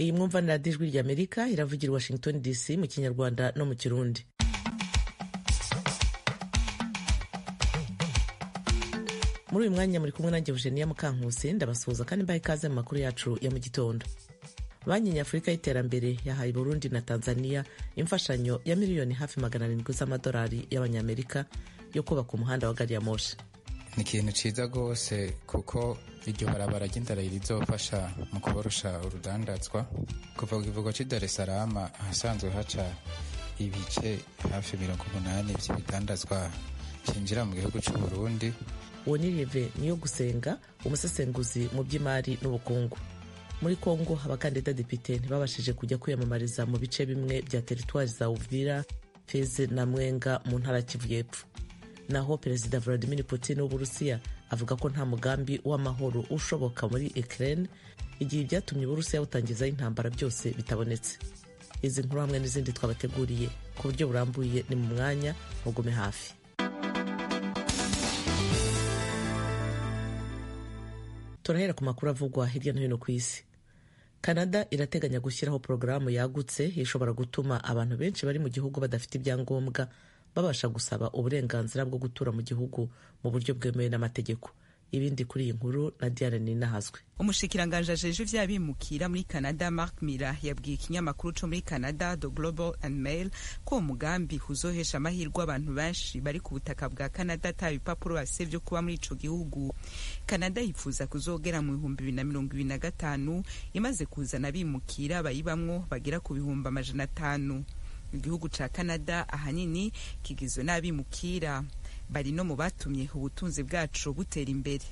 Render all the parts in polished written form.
Iyi mwumva ni Radiyo Ijwi ry'Amerika iravugira i Washington DC mu Kinyarwanda no mu Kirundi. Muri uyu mwanya muri kumwe nanjye Eugenia Mukankusi, ndabasuhuza kandi mbaha ikaze mu makuru yacu ya mu gitondo. Banki Nyafurika y'Iterambere yahaye Burundi na Tanzania imfashanyo ya miliyoni hafi 700 z'amadolari y'Abanyamerika yo kubaka umuhanda wa gari ya moshi. Ni ikintu ciza rwose kuko iryo barabara ry'indarayi rizofasha mu kuborosha urudandazwa kuva ku kivugo c'i Dar es Salaam, ahasanzwe haca ibice hafi 80 vy'ibidandazwa vyinjira mu gihugu c'u Burundi. Uwo ni Rive Niyo Gusenga, umusesenguzi mu by'imari n'ubukungu. Muri Kongo, abakandida depite ntibabashije kujya kwiyamamariza mu bice bimwe bya teritwari za Uvira, Fizi na Mwenga mu ntara Kivu y'Epfo. Naho Perezida Vladimir Putin w'Uburusiya avuga ko nta mugambi w'amahoro ushoboka muri Ukraine igihe ibyatumye Uburusiya butangizaho intambara byose bitabonetse. Izi nkuru hamwe n'izindi twabateguriye ku buryo burambuye ni mu mwanya, mugume hafi. Turahera ku makuru avugwa hirya no hino ku isi. Canada irateganya gushyiraho porogaramu yagutse ishobora gutuma abantu benshi bari mu gihugu badafite ibyangombwa babasha gusaba uburenganzira bwo gutura mu gihugu mu buryo bwemewe n'amategeko. Ibindi kuri iyi nkuru na Diane Ninahazwe. Umushikiranganji ajejwe ivy'abimukira muri Canada, Mark Miller, yabwiye ikinyamakuru co muri Canada The Global and Mail ko uwo mugambi uzohesha amahirwe abantu benshi bari ku butaka bwa Canada ata bipapuro bafise vyo kuba muri ico gihugu. Canada yifuza kuzogera mu 2025 imaze kuzana abimukira bayibamwo bagera ku 500,000. Igihugu ca Canada ahanini kigizwe n'abimukira, bari no mu batumye ubutunzi bwacu butera imbere.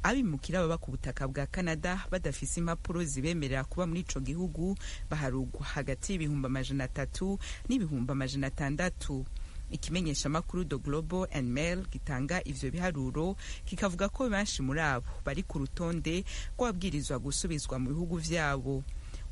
Abimukira baba ku butaka bwa Canada badafise impapuro zibemerera kuba muri ico gihugu baharugwa hagati y'300,000 n'ibihumbi 600. Ikimenyeshamakuru The Global and Mail gitanga ivyo biharuro kikavuga ko benshi muri abo bari ku rutonde rw'ababwirizwa gusubizwa mu bihugu vyabo.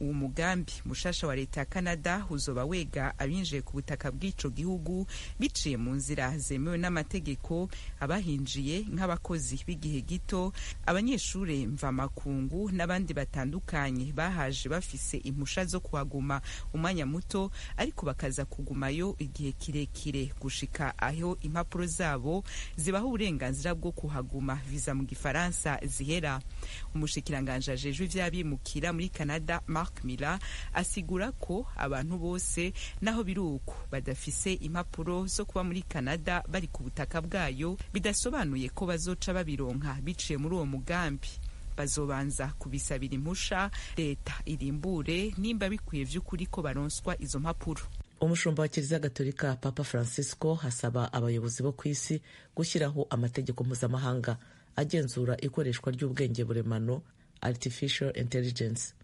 Uwo mugambi mushasha wa leta ya Canada uzoba wega abinjiye ku butaka bw'ico gihugu biciye mu nzira zemewe n'amategeko, abahinjiye nk'abakozi b'igihe gito, abanyeshure mvamakungu n'abandi batandukanye bahaje bafise impusha zo kuhaguma umwanya muto ariko bakaza kugumayo igihe kirekire gushika aho impapuro zabo zibaha uburenganzira bwo kuhaguma, visa mu Gifaransa, zihera. Umushikiranganji ajejwe ivy'abimukira muri Canada, Mark Miller, asigura ko abantu bose, naho biri uko badafise impapuro zo kuba muri Canada bari ku butaka bwayo, bidasobanuye ko bazoca babironka biciye muri uwo mugambi. Bazobanza kubisabira impusha, leta irimbure nimba bikwiye vy'ukuri ko baronswa izo mpapuro. Umushumba wa Kiliziya Gatolika, Papa Francisco, hasaba abayobozi bo ku isi gushyiraho amategeko mpuzamahanga agenzura ikoreshwa ry'ubwenge buremano, artificial intelligence.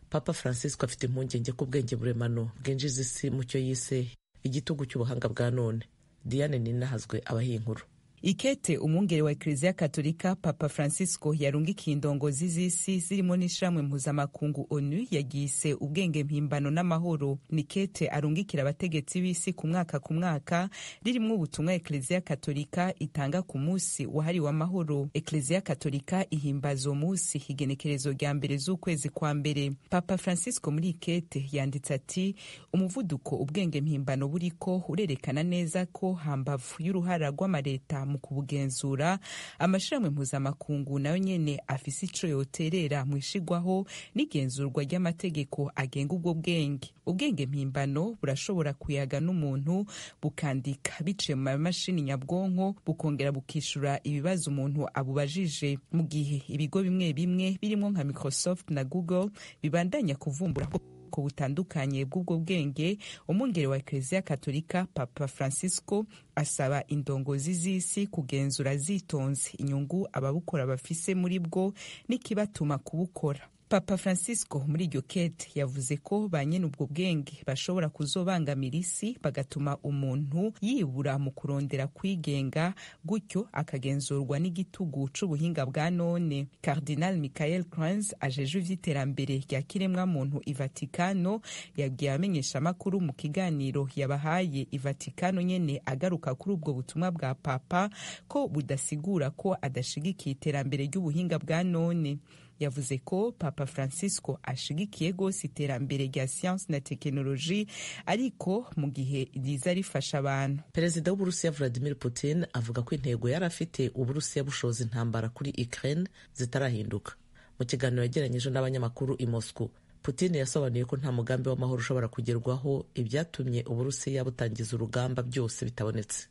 Papa Francisco afite impungenge ko ubwenge buremano bwinjiza isi mu cyo yise igitugu cy'ubuhanga bwa none. Diane Ninahazwe abahiye inkuru. Ikete umwungere wa Ekleziya Katolika Papa Francisco yarungikiye indongozi z'isi zirimo n'ishiramwe mpuzamakungu ONU yagise ubwenge mpimbano n'amahoro. Ni kete arungikira abategetsi b'isi ku mwaka ku mwaka, ririmwo ubutumwa Ekleziya Katolika itanga ku munsi wahariwe amahoro. Ekleziya Katolika ihimbaza uwo munsi igenekerezo rya mbere z'ukwezi kwa mbere. Papa Francisco muri ikete yanditse ati: "Umuvuduko ubwenge mpimbano buriko urerekana neza ko hambavu y'uruhara rw'amareta mu kubugenzura, amashirahamwe mpuzamakungu nayo nyene afise ico yoterera mu ishigwaho n'igenzurwa ry'amategeko agenga ubwo bwenge. Ubwenge mpimbano burashobora kuyaga n'umuntu, bukandika biciye mu mamashini nyabwonko, bukongera bukishura ibibazo umuntu abubajije." Mu gihe ibigo bimwe bimwe birimwo nka Microsoft na Google bibandanya kuvumbura ubwoko butandukanye bw'ubwo bwenge, umwungere wa Ekleziya Katolika Papa Francisco asaba indongozi z'isi kugenzura zitonze inyungu ababukora bafise muri bwo n'ikibatuma kubukora. Papa Francisco muri iryo kete yavuze ko ba nyene ubwo bwenge bashobora kuzobangamira isi, bagatuma umuntu yibura mu kurondera kwigenga, gutyo akagenzurwa n'igitugu c'ubuhinga bwa none. Cardinal Michael Kranz ajejwe ivy'iterambere rya kiremwa muntu i Vatikano yabwiye abamenyeshamakuru mu kiganiro yabahaye i Vatikano nyene, agaruka kuri ubwo butumwa bwa Papa, ko budasigura ko adashigikiye iterambere ry'ubuhinga bwa none. Yavuze ko Papa Francisco ashigikiye gose iterambere rya siyansi na tekinoloji, ariko mu gihe riza rifasha abantu. Perezida w'Uburusiya Vladimir Putin avuga ko intego yari afite Uburusiya bushoza intambara kuri Ukraine zitarahinduka. Mu kiganiro yagiranye n'abanyamakuru i Moscow, Putin yasobanuye ko nta mugambi w'amahoro ushobora kugerwaho ibyatumye Uburusiya butangiza urugamba byose bitabonetse.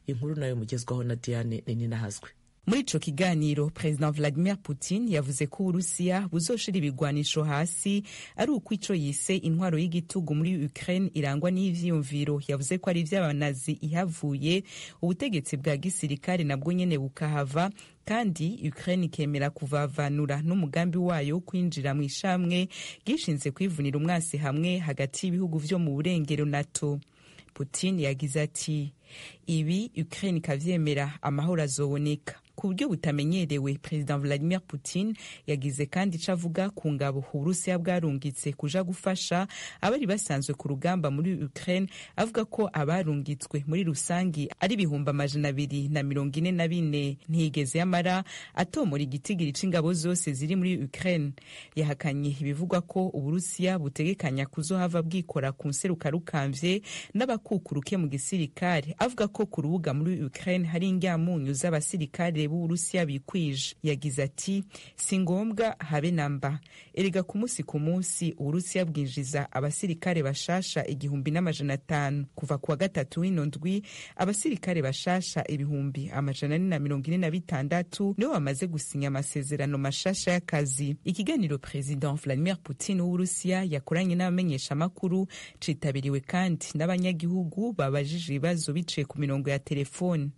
Inkuru nayo mugezwaho na Diane Nininahazwe. Muri ico kiganiro, President Vladimir Putin yavuze ko Uburusiya buzoshira ibigwanisho hasi ari uko ico yise intwaro y'igitugu muri Ukraine irangwa n'ivyiyumviro yavuze ko ari ivy'abanazi ihavuye, ubutegetsi bwa gisirikare nabwo nyene bukahava, kandi Ukraine ikemera kuvavanura n'umugambi wayo wo kwinjira mu ishamwe gishinze kwivunira umwasi hamwe hagati y'ibihugu vyo mu burengero NATO. Putin yagize ati: "Ibi Ukraine ikavyemera, amahoro azoboneka." Ku buryo butamenyerewe, President Vladimir Putin yagize kandi ico avuga ku ngabo Uburusiya bwarungitse kuja gufasha abari basanzwe ku rugamba muri Ukraine, avuga ko abarungitswe muri rusangi ari 244,000. Ntiyigeze yamara atomora igitigiri c'ingabo zose ziri muri Ukraine. Yahakanye ibivugwa ko Uburusiya butegekanya kuzohava bwikora ku nserukarukamvye n'abakukuruke mu gisirikare, avuga ko ku rubuga muri Ukraine hari indyamunyu z'abasirikare b'Uburusiya bikwije. Yagize ati: "Si ngombwa habe namba. Erega ku munsi ku munsi Uburusiya bwinjiza abasirikare bashasha 1,500. Kuva kuwa gatatu w'ino ndwi, abasirikare bashasha 446,000 nibo bamaze gusinya amasezerano mashasha y'akazi." Ikiganiro President Vladimir Putin w'Uburusiya yakoranye n'abamenyeshamakuru citabiriwe kandi n'abanyagihugu babajije ibibazo biciye ku mirongo ya telefone.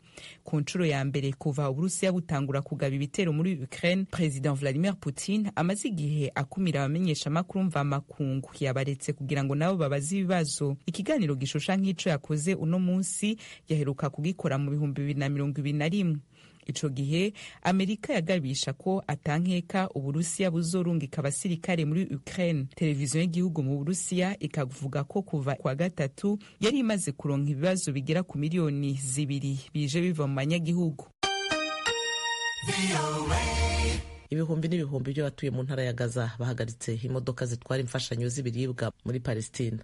Ku nshuro ya mbere kuva Uburusiya butangura kugaba ibitero muri Ukraine, President Vladimir Putin amaze igihe akumira abamenyeshamakuru mvamakungu, yabaretse kugira ngo nabo babaze ibibazo. Ikiganiro gishusha nk'ico yakoze uno munsi yaheruka kugikora mu 2021. Ico gihe Amerika yagabisha ko atankeka Uburusiya buzorungika abasirikare muri Ukraine. Televiziyo y'igihugu mu Burusiya ikavuga ko kuva kwa gatatu yari imaze kuronka ibibazo bigera ku 2 miliyoni bije biva mu banyagihugu. Ibihumbi n'ibihumbi by'abatuye mu ntara ya Gaza bahagaritse imodoka zitwara imfashanyo z'ibiribwa muri Palestina,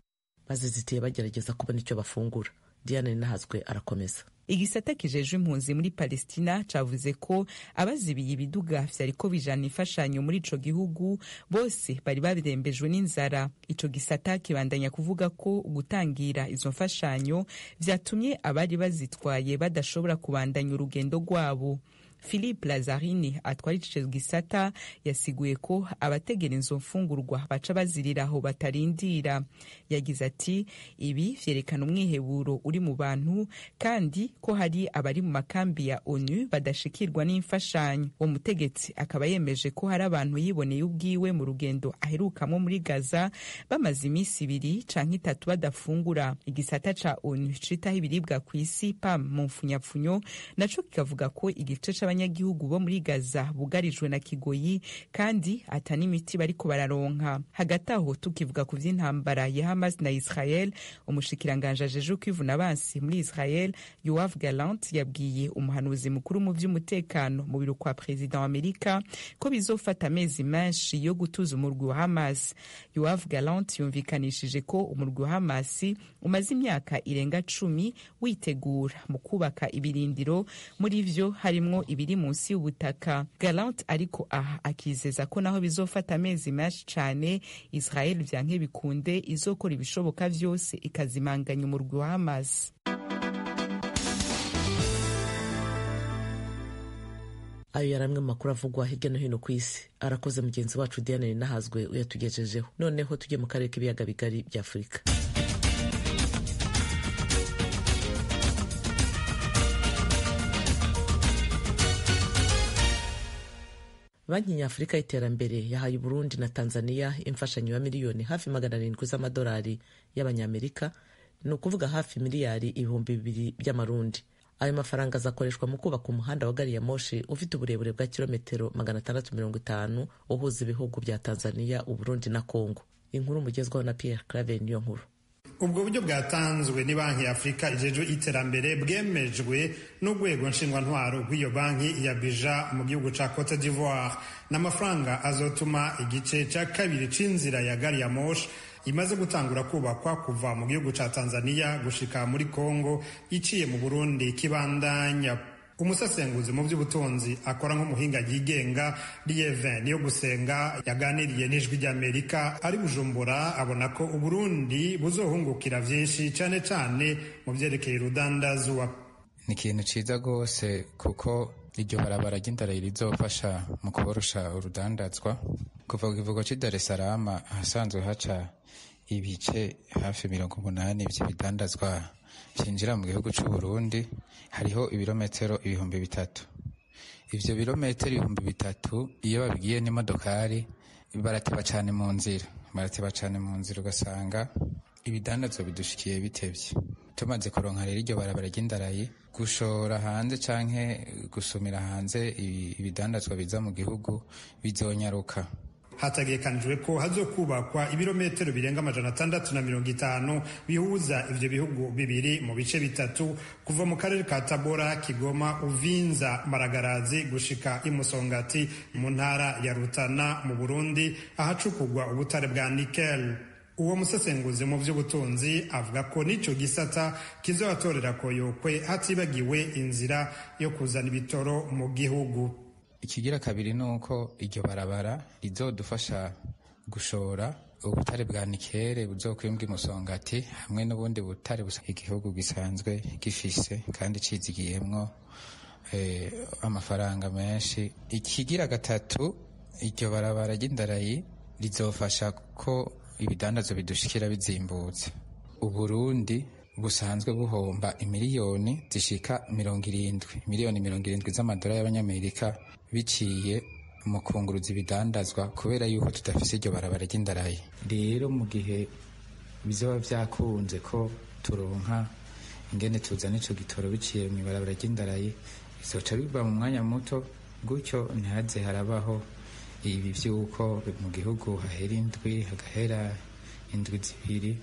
bazizitiye bagerageza kubona icyo bafungura. Diane Nahazwe arakomeza. Igisata kijejwe impunzi muri Palestina cavuze ko abazibiye ibiduga vyariko bijana imfashanyo muri ico gihugu bose bari barembejwe n'inzara. Ico gisata kibandanya kuvuga ko gutangira izo mfashanyo vyatumye abari bazitwaye badashobora kubandanya urugendo rwabo. Philippe Lazzarini atwara ico gisata yasiguye ko abategera izo mfungurwa baca baziriraho batarindira. Yagize ati: "Ibi vyerekana umwiheburo uri mu bantu, kandi ko hari abari mu makambi ya ONU badashikirwa n'imfashanyo." Uwo mutegetsi akaba yemeje ko hari abantu yiboneye ubwiwe mu rugendo aherukamwo muri Gaza bamaze iminsi 2 canke 3 badafungura. Igisata ca ONU citaho ibiribwa kw'isi, PAM mu mfunyapfunyo, naco kikavuga ko igice c'abanyagihugu bo muri Gaza bugarijwe na kigoyi kandi ata n'imiti bariko bararonka. Hagati aho, tukivuga ku vy'intambara ya Hamas na Israel, umushikiranganje ajejwe kwivuna abansi muri Israel Yoav Gallant yabwiye umuhanuzi mukuru mu vy'umutekano mu biro kwa Perezida wa Amerika ko bizofata amezi menshi yo gutuza umurwi wa Hamas. Yoav Gallant yumvikanishije ko umurwi wa Hamas umaze imyaka irenga 10 witegura mu kubaka ibirindiro, muri vyo harimwo ibiri munsi y'ubutaka. Gallant ariko aha akizeza ko naho bizofata amezi menshi cane, Israel vyanke bikunde izokora ibishoboka vyose ikazimanganya umurwi wa Hamas. Ayo yari amwe mu makuru avugwa hirya no hino ku isi. Arakoze mugenzi wacu Diane Nahazwe uyatugejejeho. Noneho tujye mu karere k'ibiyaga bigari bya Afurika. Banki Nyafurika y'Iterambere yahaye Burundi na Tanzania imfashanyo ya miliyoni hafi 700 z'amadolari y'Abanyamerika, ni ukuvuga hafi miliyari 2000 by'amarundi. Ayo mafaranga azakoreshwa mu kubaka umuhanda wa gari ya moshi ufite uburebure bwa kilometero 650 uhuza ibihugu bya Tanzania, Uburundi na Kongo. Inkuru mugezwaho na Pierre Claver niyo nkuru. Ubwo buryo bwatanzwe ni Banki ya Afurika ijejwe iterambere, bwemejwe n'urwego nshingwantwaro rw'iyo banki ya Bija mu gihugu ca Cote d'Ivoire, n'amafaranga azotuma igice ca kabiri c'inzira ya gari ya moshi imaze gutangura kubakwa kuva mu gihugu ca Tanzania gushika muri Congo iciye mu Burundi kibandanya. Umusesenguzi mu by'ubutunzi akora nk'umuhinga yigenga, Lievin Niyo Gusenga, yaganiriye n'Ijwi ry'Amerika ari Bujumbura, abona ko Uburundi buzohungukira vyinshi, cane cane mu vyerekeye urudandazwa. Ni ikintu ciza rwose, kuko iryo barabara ry'indarayi rizofasha mu kuborosha urudandazwa kuva ku kivugo c'i Dar es Salaam, ahasanzwe haca ibice hafi 80 vy'ibidandazwa vyinjira mu gihugu c'u Burundi. Hariho ibirometero 3000. Ivyo birometero 3000, iyo babigiye n'imodokari barateba cane mu nzira, barateba cane mu nzira, ugasanga ibidandazwa bidushikiye bitevye. Tumaze kuronka rero iryo barabara ry'indarayi, gushora hanze canke gusumira hanze ibidandazwa biza mu gihugu bizonyaruka. Hategekanijwe ko hazokubakwa ibirometero birenga 650 bihuza ivyo bihugu bibiri mu bice bitatu, kuva mu karere ka Tabora, Kigoma, Uvinza, Maragarazi gushika Imusongati mu ntara ya Rutana mu Burundi, ahacukugwa ubutare bwa nikel. Uwo musesenguzi mu by'ubutunzi avuga ko n'ico gisata kizobatorera koyokwe, hatibagiwe inzira yo kuzana ibitoro mu gihugu. Ikigira kabiri ni uko iryo barabara rizodufasha gushora ubutare bwa nikere buzokwimbwa Imusongati, hamwe n'ubundi butare busa igihugu gisanzwe gifise kandi cizigiyemwo amafaranga menshi. Ikigira gatatu, iryo barabara ry'indarayi rizofasha ko ibidandazwa bidushikira bizimbutse. Uburundi busanzwe buhomba imiliyoni zishika 70, miliyoni 70 z'amadolari y'abanyamerika, biciye mu kunguruza ibidandazwa, kubera yuko tudafise iryo barabara ry'indarayi. Rero mu gihe bizoba vyakunze ko turonka ingene tuzana ico gitoro biciye mu ibarabara ry'indarayi, bizoca biva mu mwanya muto, gutyo ntihaze harabaho ibi vy'uko mu gihugu hahera indwi, hagahera indwi 2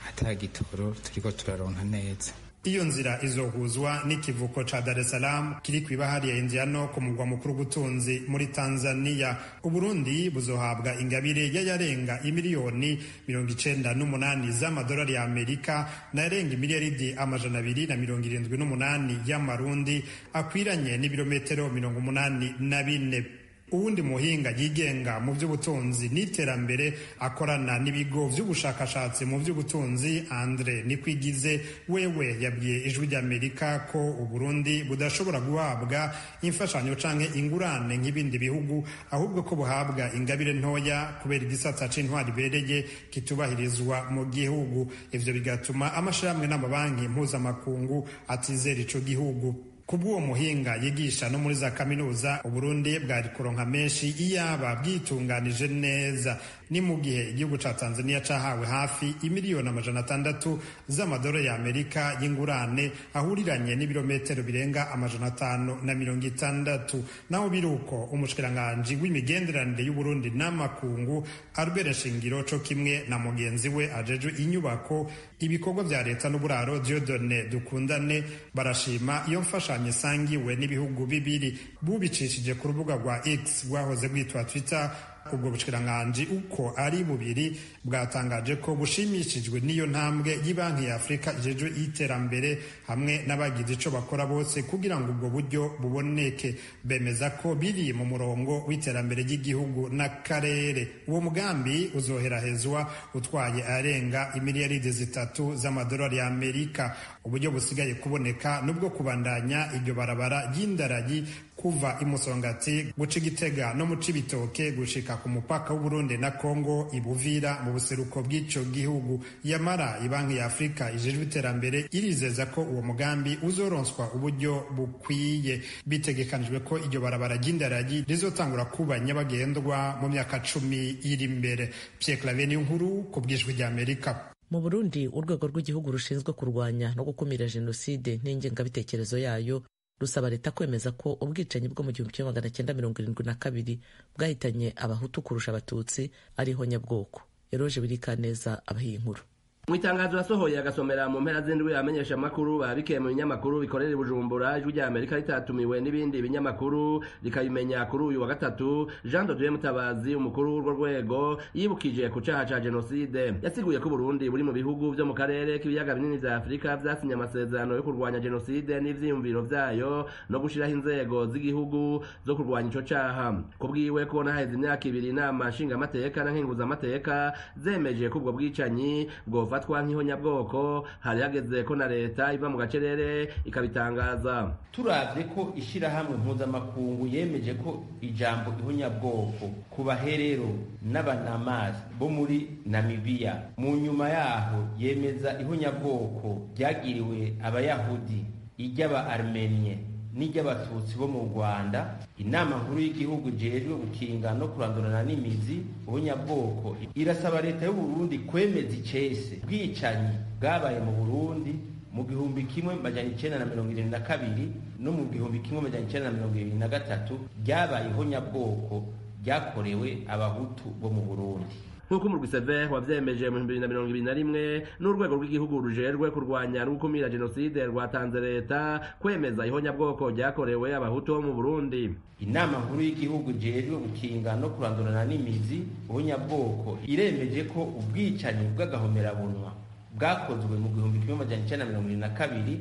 ata gitoro turiko turaronka neza. Iyo nzira izohuzwa n'ikivuko ca Dar es Salaam kiri kw'ibahari ya Indiano ku mugwa mukuru w'ubutunzi muri Tanzania. Uburundi buzohabwa ingabire y'ayarenga imiliyoni 98 z'amadolari ya Amerika n'ayarenga imiliyaridi 278 y'amarundi, akwiranye n'ibirometero 84. Uwundi muhinga yigenga mu by'ubutunzi n'iterambere akorana n'ibigo by'ubushakashatsi mu by'ubutunzi, Andre Nikwigize, wewe yabwiye Ijwi ry'Amerika ko Uburundi budashobora guhabwa imfashanyo canke ingurane nk'ibindi bihugu, ahubwo ko buhabwa ingabire ntoya kubera igisata c'intwari ibereye kitubahirizwa mu gihugu. Ivyo bigatuma amashirahamwe n'amabanki mpuzamakungu atizera ico gihugu. Kubw'uwo muhinga yigisha no muri za kaminuza, Uburundi bwari kuronka menshi iyaba bwitunganije neza. Ni mu gihe igihugu ca Tanzania cahawe hafi imiliyoni 600 z'amadolari ya Amerika y'ingurane, ahuriranye n'ibirometero birenga 560. Naho biruko, umushikiranganji w'imigenderanire y'Uburundi n'amakungu, Albert Shingiro, co kimwe na mugenzi we ajejwe inyubako, ibikorwa vya leta n'uburaro, Dieudonné Dukundane, barashima iyo mfashanyo isangiwe n'ibihugu bibiri. Bubicishije ku rubuga rwa X rwahoze rwitwa Twitter, ubwo bushikiranganji uko ari bubiri bwatangaje ko bushimishijwe n'iyo ntambwe y'Ibanki ya Afurika ijejwe iterambere hamwe n'abagize ico bakora bose kugira ngo ubwo buryo buboneke. Bemeza ko biri mu murongo w'iterambere ry'igihugu n'akarere. Uwo mugambi uzoherahezwa utwaye arenga imiliyaridi 3 z'amadolari ya Amerika. Uburyo busigaye kuboneka nubwo kubandanya iryo barabara ry'indarayi kuva Imusongati guca Igitega no mu Cibitoke gushika ku mupaka w'Uburundi na Kongo Ibuvira mu buseruko bw'ico gihugu. Yamara Ibanki ya Afurika ijejwe iterambere irizeza ko uwo mugambi uzoronswa uburyo bukwiye. Bitegekanijwe ko iryo barabara ry'indaragi rizotangura kuba nyabagendwa mu myaka 10 iri imbere. Pierre Claver Niyonkuru ku bw'Ijwi ry'Amerika. Mu Burundi, urwego rw'igihugu rushinzwe kurwanya no gukumira jenoside n'ingengabitekerezo yayo rusaba leta kwemeza ko ubwicanyi bwo mu 1972 bwahitanye Abahutu kurusha Abatutsi ariho nyabwoko. Eroje Birikaneza abahiye inkuru. Mu itangazo yasohoye agasomera mu mpera z'indwi amenyesha amakuru babikeye mu binyamakuru bikorera i Bujumbura, Ijwi rya Amerika ritatumiwe n'ibindi binyamakuru rikabimenya kuri uyu wa gatatu. Jean de Dieu Mutabazi, umukuru w'urwo rwego, yibukije ku caha ca jenoside. Yasiguye ko Burundi buri mu bihugu vyo mu karere k'ibiyaga binini vya Afurika vyasinye amasezerano yo kurwanya jenoside n'ivyiyumviro vyayo no gushiraho inzego z'igihugu zo kurwanya ico caha. Kubwiwe, kubona haheze imyaka 2 inama nshingamateka na nkenguzamateka zemeje ko ubwo bwicanyi bwofatwa nk'ihonyabwoko, hari hageze ko na leta iva mu gacerere ikabitangaza. Turavye ko ishirahamwe mpuzamakungu yemeje ko ijambo ihonyabwoko ku baherero n'abanamazi bo muri Namibiya, mu nyuma yaho yemeza ihonyabwoko ryagiriwe abayahudi, iry'aba Armenie n'iry'abatutsi bo mu Rwanda, inama nkuru y'igihugu ijejwe gukinga no kurandurana n'imizi ubunyabwoko irasaba leta y'u Burundi kwemeza icese bwicanyi bwabaye mu Burundi mu 1972 no mu 1973 ryabaye ihonyabwoko ryakorewe abahutu bo mu Burundi. Nk'uko umurwi Sever wavyemeje mu 2021, n'urwego rw'igihugu rujejwe kurwanya no gukumira jenoside rwatanze leta kwemeza ihonyabwoko ryakorewe abahutu bo mu Burundi. Inama nkuru y'igihugu ijejwe gukinga no kurandurana n'imizi ubunyabwoko iremeje ko ubwicanyi bw'agahomerabunwa bwakozwe mu 1972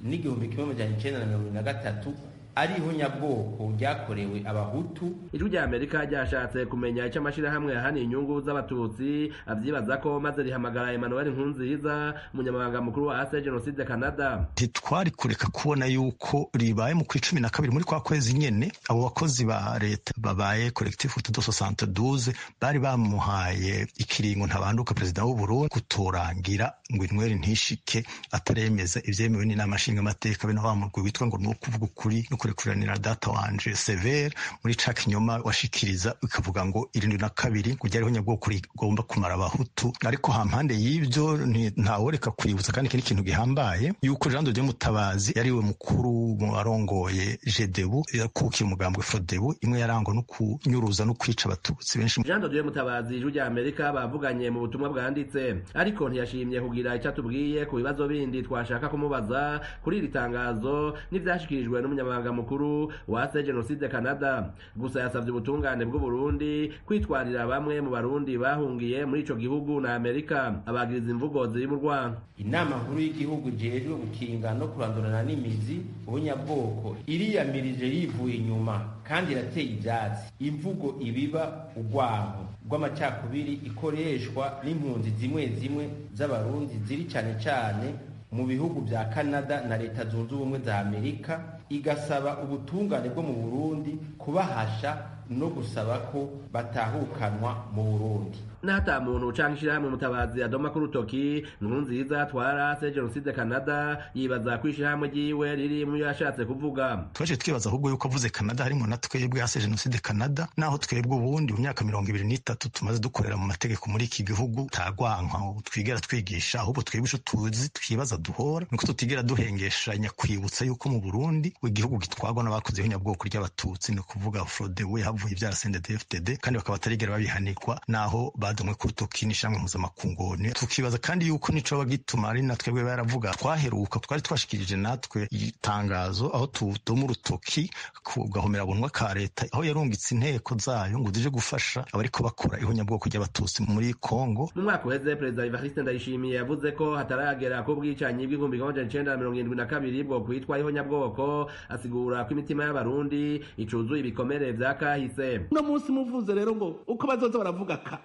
n'1973 ari ihonyabwoko ryakorewe abahutu. Ijwi rya Amerika ryashatse kumenya icyo amashirahamwe yahaniye inyungu z'abatutsi avyibaza ko, maze rihamagara Emmanuel Nkunziza, umunyamabanga mukuru wa AC Genocide Canada. Ntitwari kureka kubona yuko ribaye mu kwa 12 muri kwa kwezi nyene abo bakozi ba leta babaye collectif de 72 bari bamuhaye ikiringo ntabanduka perezida w'u Burundi kutorangira ngo inyweri ntishike ataremeza ivyemewe n'inama nshingamateka bino bamurwi witwa ngo ni ukuvuga ukuri no kurekuranira data wanje Severe muri ca kinyoma washikiriza ikavuga ngo 72 ngo ryariho nyabwoko rigomba kumara abahutu. Ariko hampande y'ibyo ntaworeka kwibutsa kandi ikindi kintu gihambaye yuko Jean de Dieu Mutabazi yariwe mukuru mu barongoye Jedebu yakukiye umugambwe Frodebu imwe yarangwa no kunyuruza no kwica abatutsi benshi. Jean de Dieu Mutabazi, Ijwi rya Amerika bavuganye mu butumwa bwanditse, ariko ntiyashimye kugira icyo atubwiye ku bibazo bindi twashaka kumubaza kuri iri tangazo n'ivyashikirijwe n'umunyamabanga mukuru wa AC Genocide Canada. Gusa yasavye ubutungane bw'u Burundi kwitwarira bamwe mu barundi bahungiye muri ico gihugu na Amerika abagiriza imvugo ziri mu Rwanda. Inama nkuru y'igihugu ijejwe gukinga no kurandurana n'imizi ubunyabwoko iriyamirije yivuye inyuma kandi irateye ivyatsi imvugo ibiba urwanko rw'amacakubiri ikoreshwa n'impunzi zimwe zimwe z'abarundi ziri cane cane mu bihugu vya Canada na Leta Zunze Ubumwe za Amerika, igasaba ubutungane bwo mu Burundi kubahasha no gusaba ko batahukanwa mu Burundi. N'ata muntu canke ishirahamwe Mutabazi adoma ku rutoki, Nkurunziza atwara AC Genocide Canada yibaza ko ishirahamwe ryiwe riri mu yashatse kuvuga. Twaje twibaza ahubwo yuko avuze Canada harimo na twebwe AC Genocide Canada, naho twebwe ubundi mu myaka 23 tumaze dukorera mu mategeko muri iki gihugu tagwanka twigera twigisha, ahubwo twebwe ico tuzi twibaza duhora nuko tutigera duhengeshanya kwibutsa yuko mu Burundi igihugu gitwagwa n'abakoze ihonyabwoko ry'abatutsi, ni ukuvuga Frodebu havuye ivyara CNDD-FDD, kandi bakaba batarigera babihanirwa naho badomwe ku rutoki n'ishamwe mpuzamakungu. Tukibaza kandi yuko nico bagituma ari natwebwe baravuga twaheruka twari twashikirije natwe itangazo aho tudoma urutoki ku gahomerabunwa ka leta aho yarungitse inteko zayo ngo zije gufasha abariko bakora ihonyabwoko ry'abatutsi muri Kongo. Mu mwaka uheze Perezida Evariste Ndayishimiye yavuze ko hataragera ko ubwicanyi bw'1972 bwo kwitwa ihonyabwoko, asigura ko imitima y'abarundi icuzuye ibikomere vya kahise. Uno munsi muvuze rero ngo uko bazoza baravuga ka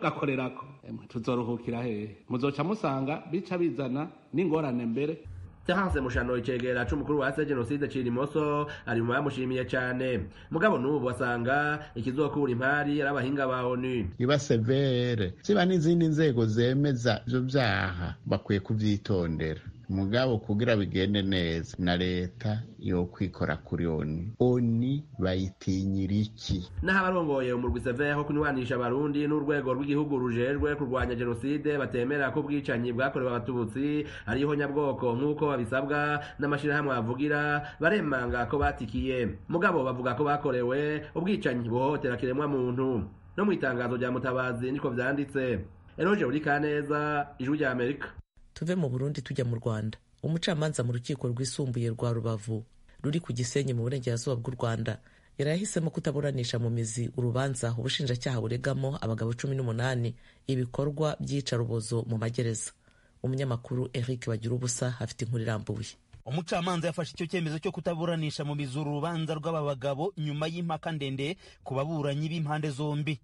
gakorerako tuzoruhukira hehe? Muzoca musanga bica bizana n'ingorane mbere. Terence Mushano, icegera c'umukuru wa AC Genocide Cirimoso, ari mu bamushimiye cane, mugabo n'ubu asanga ikizokura impari ari abahinga ba ONU. Iba severe ziba n'izindi nzego zemeza ivyo vyaha bakwiye kuvyitondera, mugabo kugira bigende neza na leta yo kwikora kuri ONU. ONU bayitinyira iki? Naho abarongoye umurwi Sever ho kunywanisha abarundi n'urwego rw'igihugu rujejwe kurwanya jenoside batemera ko ubwicanyi bwakorewe abatutsi ari ihonyabwoko nk'uko babisabwa n'amashirahamwe avugira, baremanga ko batikiye, mugabo bavuga ko bakorewe ubwicanyi buhohotera kiremwa muntu. No mu itangazo rya Mutabazi niko vyanditse. Eroje Urikaneza, Ijwi rya Amerika. Tuve mu Burundi tujya mu Rwanda. Umucamanza mu rukiko rwisumbuye rwa Rubavu ruri ku Gisenyi mu burengerazuba bw'u Rwanda yari yahisemo kutaburanisha mu mizi urubanza ubushinjacyaha buregamo abagabo 18 ibikorwa by'iyicarubozo mu magereza. Umunyamakuru Eric Bagirubusa afite inkuru irambuye. Umucamanza yafashe icyo cyemezo cyo kutaburanisha mu mizi urubanza rw'aba bagabo nyuma y'impaka ndende ku baburanyi b'impande zombi.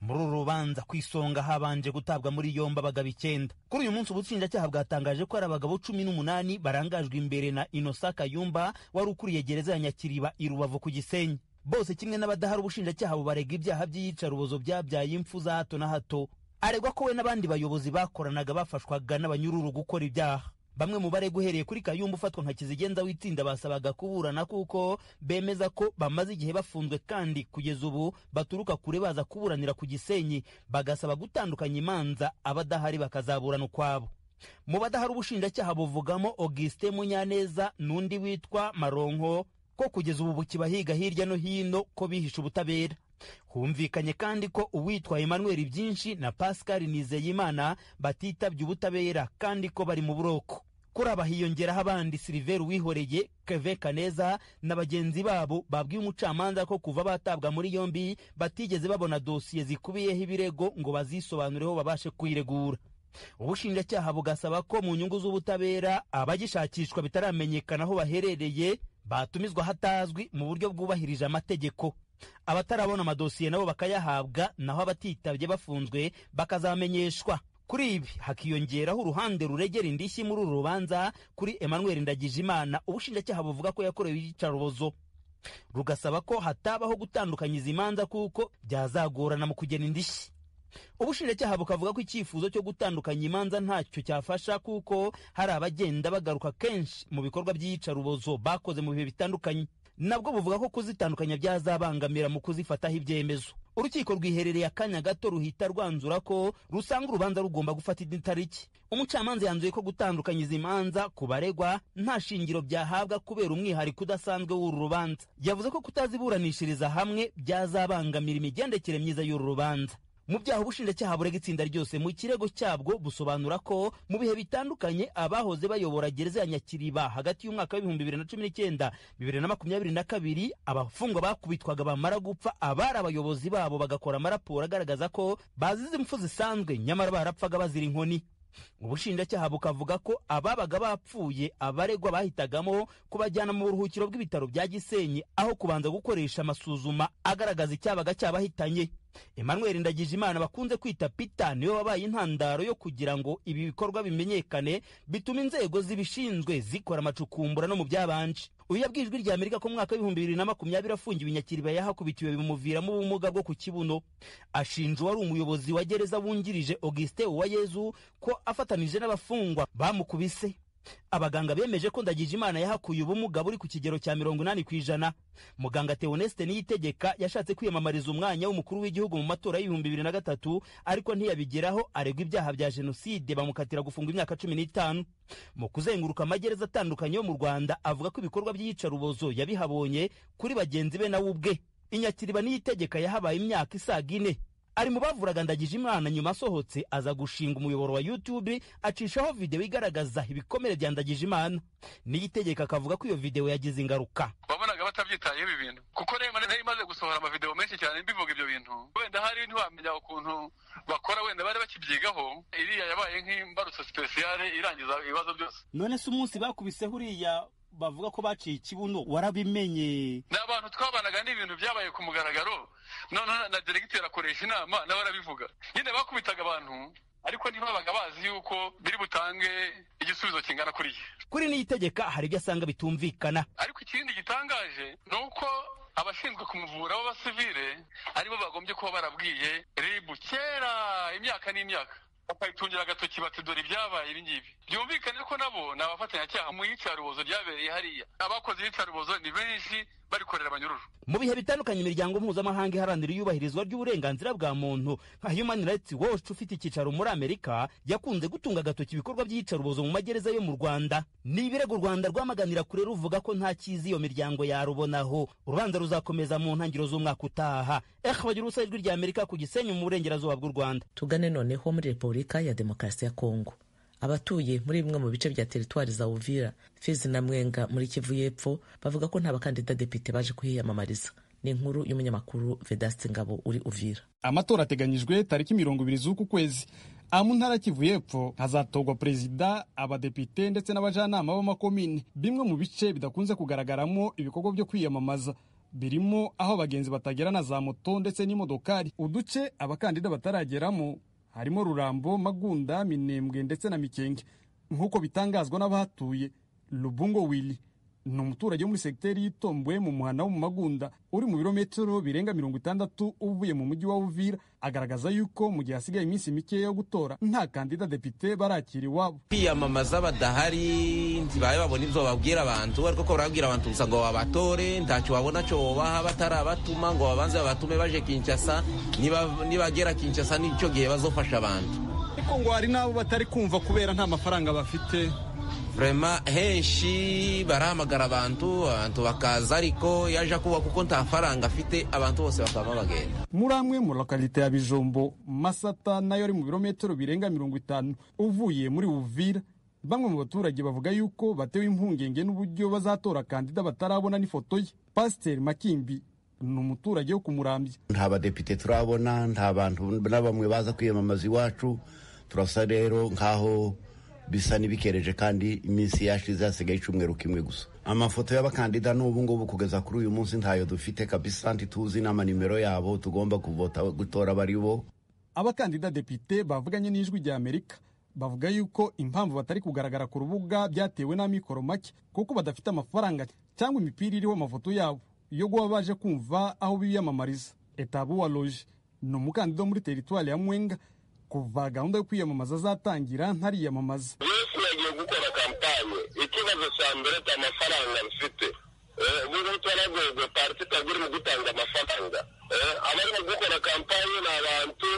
Muri uru rubanza ku isonga habanje gutabwa muri yombi abagabo 9. Kuri uyu munsi ubushinjacyaha bwatangaje ko ari abagabo 18 barangajwe imbere na Innocent Kayumba wari ukuriye gereza ya Nyakiriba i Rubavu ku Gisenyi. Bose kimwe n'abadahari ubushinjacyaha bubarega ibyaha by'iyicarubozo byabyaye impfu za hato na hato. Aregwa ko we n'abandi bayobozi bakoranaga bafashwaga n'abanyururu gukora ibyaha. Bamwe mu baregwa uhereye kuri Kayumba ufatwa nka kizigenza w'itsinda basabaga kuburana kuko bemeza ko bamaze igihe bafunzwe kandi kugeza ubu baturuka kure baza kuburanira ku Gisenyi, bagasaba gutandukanya imanza abadahari bakazaburana ukwabo. Mu badahari ubushinjacyaha buvugamo Augustin Munyaneza n'undi witwa Maronko ko kugeza ubu bukibahiga hirya no hino ko bihishe ubutabera. Humvikanye kandi ko uwitwa Emmanuel Byinshi na Pascal Nizeyimana batitabye ubutabera kandi ko bari mu buroko. Kuri aba hiyongeraho abandi Silver Uwihoreye, Keve Kaneza na bagenzi babo babwiye umucamanza ko kuva batabwa muri yombi batigeze babona dosiye zikubiyeho ibirego ngo bazisobanureho babashe kwiregura. Ubushinjacyaha bugasaba ko mu nyungu z'ubutabera abagishakishwa bitaramenyekana aho baherereye batumizwa hatazwi mu buryo bwubahirije amategeko. Abatarabona amadosiye nabo bakayahabwa, naho abatitabye bafunzwe bakazamenyeshwa. Kuri ibi hakiyongeraho uruhande ruregera indishyi muri uru rubanza kuri Emmanuel Ndagijimana ubushinjacyaha buvuga ko yakorewe iyicarubozo, rugasaba ko hatabaho gutandukanya izi manza kuko byazagorana mu kugena indishyi. Ubushinjacyaha bukavuga ko icyifuzo cyo gutandukanya imanza ntacyo cyafasha kuko hari abagenda bagaruka kenshi mu bikorwa by'iyicarubozo bakoze mu bihe bitandukanye. Nabwo buvuga ko kuzitandukanya byazabangamira mu kuzifataho ibyemezo. Urukiko rwiherereye akanya gato ruhita rwanzura ko rusanga urubanza rugomba gufata indi tariki. Umucamanza yanzuye ko gutandukanya izi manza ku baregwa nta shingiro byahabwa kubera umwihariko udasanzwe w'uru rubanza. Yavuze ko kutaziburanishiriza hamwe byazabangamira imigendekere myiza y'uru rubanza. Mu byaha ubushinjacyaha burega itsinda ryose mu kirego cyabwo busobanura ko mu bihe bitandukanye abahoze bayobora gereza ya Nyakiriba hagati y'umwaka w'ibihumbi 2019 2022 abafungwa bakubitwaga bamara gupfa abari abayobozi babo bagakora amaraporo agaragaza ko bazize impfu zisanzwe nyamara barapfaga bazira inkoni. Ubushinjacyaha bukavuga ko ababaga bapfuye abaregwa bahitagamo kubajyana mu buruhukiro bw'ibitaro bya Gisenyi aho kubanza gukoresha amasuzuma agaragaza icyabaga cyabahitanye. Emmanuel Ndagijimana bakunze kwita Peter niwe wabaye intandaro yo kugira ngo ibi bikorwa bimenyekane, bituma inzego zibishinzwe zikora amacukumbura no mu byabanje. Uyu yabwiye Ijwi rya Amerika ko mu mwaka w'ibihumbi 2020 afungiwe Nyakiriba yahakubitiwe bimuviramo ubumuga bwo ku kibuno. Ashinja uwari umuyobozi wa gereza wungirije Augustin Uwayezu ko afatanije n'abafungwa bamukubise. Abaganga bemeje ko Ndagijimana yahakuye ubumuga buri ku kigero cya 80%. Muganga Theoneste Niyitegeka yashatse kwiyamamariza umwanya w'umukuru w'igihugu mu matora y'ibihumbi 2003 ariko ntiyabigeraho, aregwa ibyaha bya jenoside bamukatira gufungwa imyaka 15. Mu kuzenguruka amagereza atandukanye yo mu Rwanda avuga ko ibikorwa by'iyicarubozo yabihabonye kuri bagenzi be nawe ubwe. Inyakiriba Niyitegeka yahabaye imyaka isaga 4. Ari mu bavuraga Ndagijimana nyuma asohotse aza gushinga umuyoboro wa YouTube acishaho video igaragaza ibikomere bya Ndagijimana. Niyitegeka akavuga ko iyo video yagize ingaruka. Wabonaga batabyitayeho ibi bintu kuko rero nari maze gusohora amavideo menshi cyane mbivuga ibyo bintu, wenda hari ntiwamenya ukuntu bakora, wenda bari bakibyigaho. Iriya yabaye nk'imbarutso speciale irangiza ibibazo byose. None se umunsi bakubiseho uriya bavuga ko baciye ikibuno warabimenye? Ni abantu twabanaga n'ibintu byabaye ku mugaragaro, none na diregiteri akoresha inama nawe arabivuga. Nyine bakubitaga abantu ariko ntibabaga bazi yuko biri butange igisubizo kingana kuriya. Kuri Niyitegeka hari ibyo asanga bitumvikana. Ariko ikindi gitangaje ni uko abashinzwe kumuvura b'abasivile aribo bagombye kuba barabwiye RIB kera imyaka n'imyaka, bakayitungira agatoki bati dore ibyabaye ibi ngibi. Byumvikane ko nabo ni abafatanyacyaha mu iyicarubozo ryabereye hariya. Abakoze iyicarubozo ni benshi barikorera abanyururu. Mu bihe bitandukanye imiryango mpuzamahanga iharanira iyubahirizwa ry'uburenganzira bwa muntu nka Human Rights Watch ufite icyicaro muri Amerika yakunze gutunga agatoki ibikorwa by'iyicarubozo mu magereza yo mu Rwanda. Ni ibirego u Rwanda rwamaganira kure ruvuga ko nta cyiza iyo miryango yarubonaho. Urubanza ruzakomeza mu ntangiriro z'umwaka utaha. Bagira ubusa, Ijwi rya Amerika, ku Gisenyi mu burengerazuba bw'u Rwanda. Tugane noneho muri Repubulika ya Demokarasi ya Kongo. Abatuye muri bimwe mu bice bya teritwari za Uvira, Fizi na Mwenga muri Kivu y'Epfo bavuga ko nta bakandida depite baje kuhiyamamariza. Ni inkuru y'umunyamakuru Vedaste Ngabo uri Uvira. Amatora ateganyijwe tariki 20 z'uku kwezi. Mu ntara Kivu y'Epfo hazatorwa perezida, abadepite ndetse n'abajanama b'amakomine. Bimwe mu bice bidakunze kugaragaramo ibikorwa byo kwiyamamaza birimo aho abagenzi batagera na za moto ndetse n'imodokari. Uduce abakandida batarageramo harimo Rurambo, Magunda, Minembwe ndetse na Mikenge. Nk'uko bitangazwa n'abahatuye, Lubungo Willy ni umuturage wo muri segiteri y'Itombwe mu muhanda wo mu Magunda uri mu birometero birenga 60 uvuye mu mujyi wa Uvira, agaragaza yuko mu gihe hasigaye iminsi mike yo gutora nta kandida depite barakira iwabo. Kwiyamamaza badahari ntibaye babona ibyo babwira abantu, ariko ko barabwira abantu gusa ngo babatore, ntacyo babona cyo babaha batarabatuma ngo babanze babatume baje Kinshasa, nibagera Kinshasa nicyo gihe bazofasha abantu. Ariko ngo hari n'abo batari kumva kubera nta mafaranga bafite. Vrema henshi barahamagara abantu bakaza, ariko yaje kuba kuko nta faranga afite abantu bose bakaba bagenda. Muri amwe mu lokalite ya Bijombo, Masata nayo ari mu birometero birenga 50 uvuye muri Uvira, bamwe mu baturage bavuga yuko batewe impungenge n'uburyo bazatora kandida batarabona n'ifoto ye. Pasteur Makimbi ni umuturage wo kumurambya. Nta badepite turabona, nta bantu na bamwe baza kwiyamamaza iwacu. Turasa rero nkaho bisa n'ibikereje kandi iminsi yashize hasigaye icyumweru kimwe gusa. Amafoto y'abakandida n'ubu ngubu kugeza kuri uyu munsi ntayo dufite kabisa, ntituzi n'amanimero yabo tugomba kuvota gutora baribo. Abakandida depite bavuganye n'Ijwi rya Amerika bavuga yuko impamvu batari kugaragara ku rubuga byatewe n'amikoro make, kuko badafite amafaranga cyangwa imipira iriho amafoto yabo yo guba baje kumva aho biyamamariza. Etabu wa Loge ni umukandida wo muri teritwari ya Mwenga. Kuva gahunda yo kwiyamamaza azatangira ntariyamamaza. Yesu yagiye gukora kampanye, ikibazo cya mbere cy'amafaranga mfite ubu twaragwego parti itagura mu gutanga amafaranga. Abarimo gukora kampanye ni abantu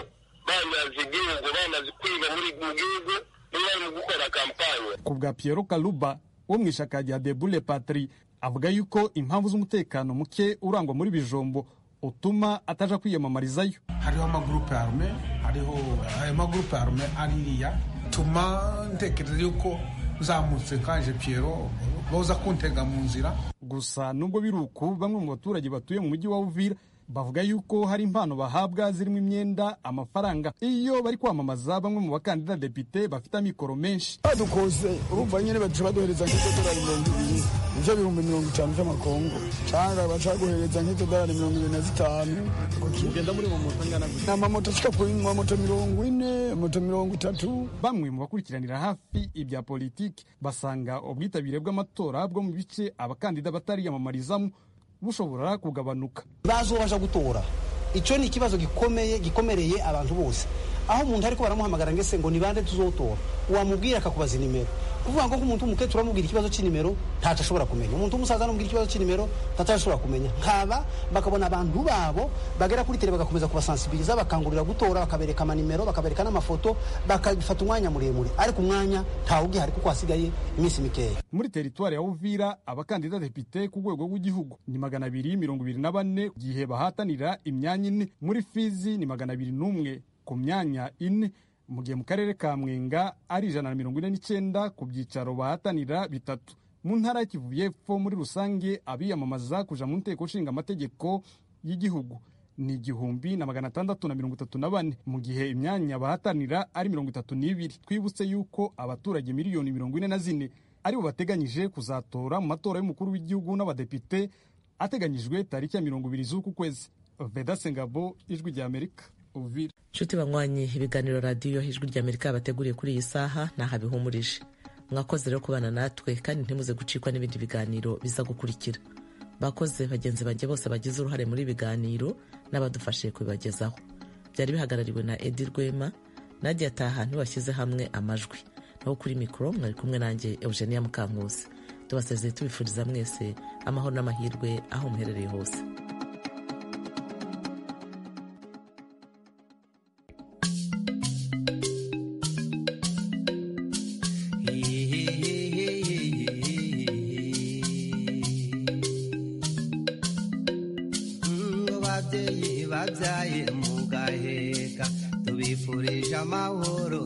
bamaze igihugu, bamaze kwiga muri mu gihugu, nibo barimo gukora kampanye. Ku bwa Piero Kaluba wo mu ishaka rya Debule Patri, avuga yuko impamvu z'umutekano muke urangwa muri Bijombo utuma ataja kwiyamamarizayo. Hariho amagurupe arume, hariho ayo magurupe arume aririya tuma ntekereza yuko nzamutse nkanje Piero boza kuntega mu nzira. Gusa nubwo biruku, bamwe mu baturage batuye mu mujyi wa Uvira bavuga yuko hari impano bahabwa zirimo imyenda, amafaranga iyo bari kwamamaza bamwe mu bakandida depite bafite amikoro menshi. Badukoze urumva nyine baduca baduhereza nk'idolari 20 ivyo 50,000 vy'amakongo, cyangwa baca guhereza nk'idolari 25. Ugenda muri moto angana gute? Ni amamoto ashika kuri moto 40, moto 30. Bamwe mu bakurikiranira hafi ibya politiki basanga ubwitabire bw'amatora bwo mu bice abakandida batariyamamarizamo bushobora kugabanuka. Bazobaja gutora, icyo ni ikibazo gikomeye gikomereye abantu bose. Aho umuntu ariko baramuhamagara ngese ngo ni bande tuzotora, wamubwira akakubaza inimero. Kuvuga ngo umuntu w'umukecuru amubwira ikibazo cy'inimero ntacyo ashobora kumenya, umuntu w'umusaza amubwira ikibazo cy'inimero ntacyo ashobora kumenya. Nkaba bakabona abantu babo bagera kuri tele bagakomeza kubasansibiliza, bakangurira gutora, bakabereka amanimero, bakabereka n'amafoto, bakabifata umwanya muremure, ariko umwanya ntawugihari kuko hasigaye iminsi mikeya. Muri teritwari ya Uvira abakandida depite ku rwego rw'igihugu ni 224 gihe bahatanira imyanya ine. Muri Fizi ni 201 ku myanya ine, mu gihe mu karere ka Mwenga ari 149 ku byicaro bahatanira bitatu. Mu ntara ya Kivu y'Epfo muri rusange abiyamamaza kuja mu nteko nshinga amategeko y'igihugu ni 1634, mu gihe imyanya bahatanira ari 32. Twibutse yuko abaturage miliyoni 44 aribo bateganyije kuzatora mu matora y'umukuru w'igihugu n'abadepite ateganyijwe tariki ya 20 z'uku kwezi. Vedaste Ngabo, Ijwi rya Amerika, Uvira. Nshuti banywanyi, ibiganiro radiyo Ijwi rya Amerika bateguriye kuri iyi saha ntaho bihumurije. Mwakoze rero kubana natwe, kandi ntimuze gucikwa n'ibindi biganiro biza gukurikira. Bakoze bagenzi banjye bose bagize uruhare muri ibiganiro n'abadufashije kubibagezaho. Byari bihagarariwe na Edi Rwema, Nadia Taha ntibashyize hamwe amajwi. Naho kuri mikoro mwari kumwe nanjye Eugenia Mukankusi. Tubasezeye tubifuriza mwese amahoro n'amahirwe aho muherereye hose. Babyeyi babyaye mugaheka, tubifurije amahoro.